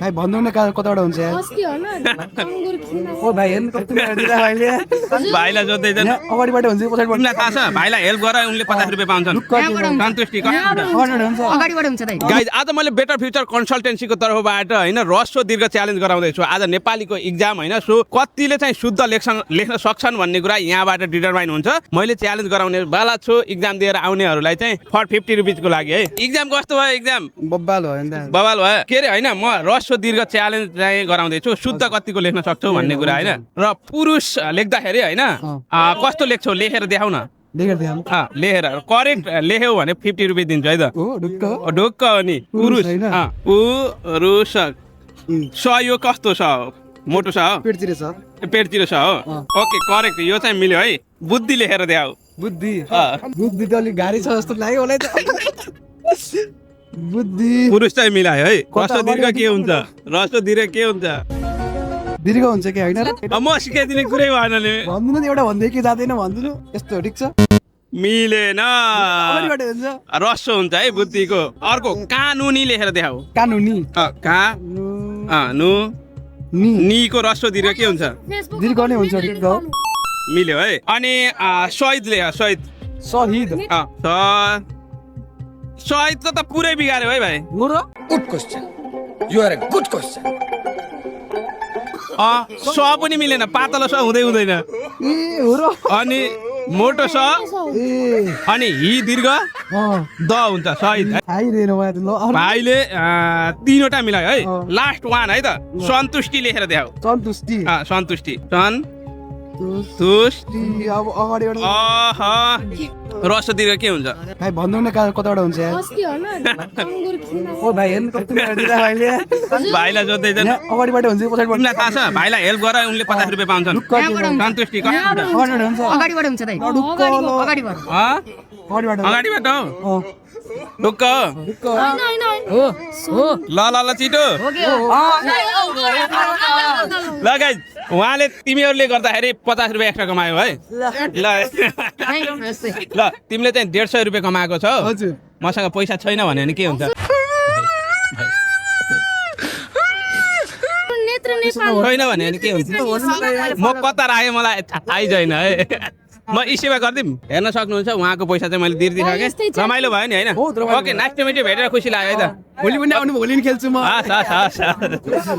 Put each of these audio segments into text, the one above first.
भाइ भन्नु न कताबाट हुन्छ यार अस्ति होला अङ्गुर किन ओ भाइ हेर्नु कति दिँदा भाइले भाइलाई जोत्दैछन् अगाडिबाट हुन्छ पछाडिबाट तिमीलाई थाहा छ भाइलाई हेल्प गर उनले 50 रुपियाँ पाउँछन् सन्तुष्टि अगाडिबाट हुन्छ दाइ गाइज आज मैले बेटर फ्युचर कन्सल्टेन्सीको तर्फबाट होइन रस्व दीर्घ च्यालेन्ज गराउँदैछु आज नेपालीको इक्जाम होइन सो कतिले चाहिँ शुद्ध लेख्न सक्छन् भन्ने कुरा यहाँबाट डिटरमाइन हुन्छ मैले च्यालेन्ज गराउने वाला छु इक्जाम दिएर आउनेहरूलाई चाहिँ फर 50 रुपिजको लागि है इक्जाम कस्तो भयो इक्जाम बब्बाल भयो नि बवाल भयो के अरे होइन म रस्व दीर्घ च्यालेन्ज चाहिँ गराउँदैछु शुद्ध कतिको लेख्न सक्छौ भन्ने कुरा होइन र पुरुष लेख्दाखेरि होइन कस्तो लेख्छौ लेखेर देखाउ न लेखेर करेक्ट लेख्यौ भने 50 रुपियाँ दिन्छु है त ढुक्क हो नि पुरुष पुरुष स यो कस्तो छ मोटो छ हो पेटतिर छ हो ओके करेक्ट यो चाहिँ मिल्यो है बुद्धि लेखेर देखाउ बुद्धि त अलिक गाह्रो छ जस्तो लाग्यो होला त बुद्धि पुरुष चाहिँ मिलायो है रस्व दीर्घ के हुन्छ रस्व दीर्घ के हुन्छ दीर्घ हुन्छ कि होइन म सिकाइदिने कुरै भएन नि भन्नु न एउटा भन्दै के जाँदैन भन्नु न यस्तो ठिक छ मिलेन अगाडिबाट हुन्छ रस्व हुन्छ है बुद्धिको अर्को कानुनी लेखेर देखाऊ कानुनी कानु नीको रस्व दीर्घ के हुन्छ दीर्घ नै हुन्छ ठिक हो मिल्यो है अनि शहीद लेख शहीद शहीद शहीद त पुरै बिगार्यो है भाइ good question you are a good question स पनि मिलेन पातलो स हुँदै हुँदैन ए हो र अनि मोटो स ए अनि हि दीर्घ द हुन्छ शहीद है थाहै रहेन मलाई त ल भाइले तीनवटा मिलायो है लास्ट वान है त सन्तुष्टि लेखेर देखाऊ सन्तुष्टि सन्तुष्टि सन्तुष्टि अब अगाडिबाट रस्व दीर्घ के हुन्छ भाइ भन्नु न कताबाट हुन्छ यार अस्ति होला अङ्गुर किन ओ भाइ हेर्नु कति दिँदा भाइले भाइलाई जोत्दैछन् अगाडिबाट हुन्छ पछाडिबाट तिमीलाई थाहा छ भाइलाई हेल्प गर उनले 50 रुपियाँ पाउँछन् सन्तुष्टि अगाडिबाट हुन्छ दाइ अगाडिबाट हो ढुक्क ल छिटो ल गाइज उहाँले तिमीहरूले गर्दाखेरि 50 रुपियाँ एक्स्ट्रा कमायो है ल तिमीले चाहिँ 150 रुपियाँ कमाएको छौ मसँग पैसा छैन भन्यो भने के हुन्छ छैन भन्यो भने के हुन्छ म कता राखेँ मलाई थाहै छैन है म इसेवा गरिदिउँ हेर्न सक्नुहुन्छ उहाँको पैसा चाहिँ मैले दिइसकेँ रमाइलो भयो नि होइन ओके नेक्स्ट टाइम भेटेर खुसी लाग्यो है त भोलि पनि आउनु भोलि नि खेल्छु म हस्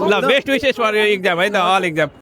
ल बेस्ट विसेस फर यो इक्जाम है त अल इक्जाम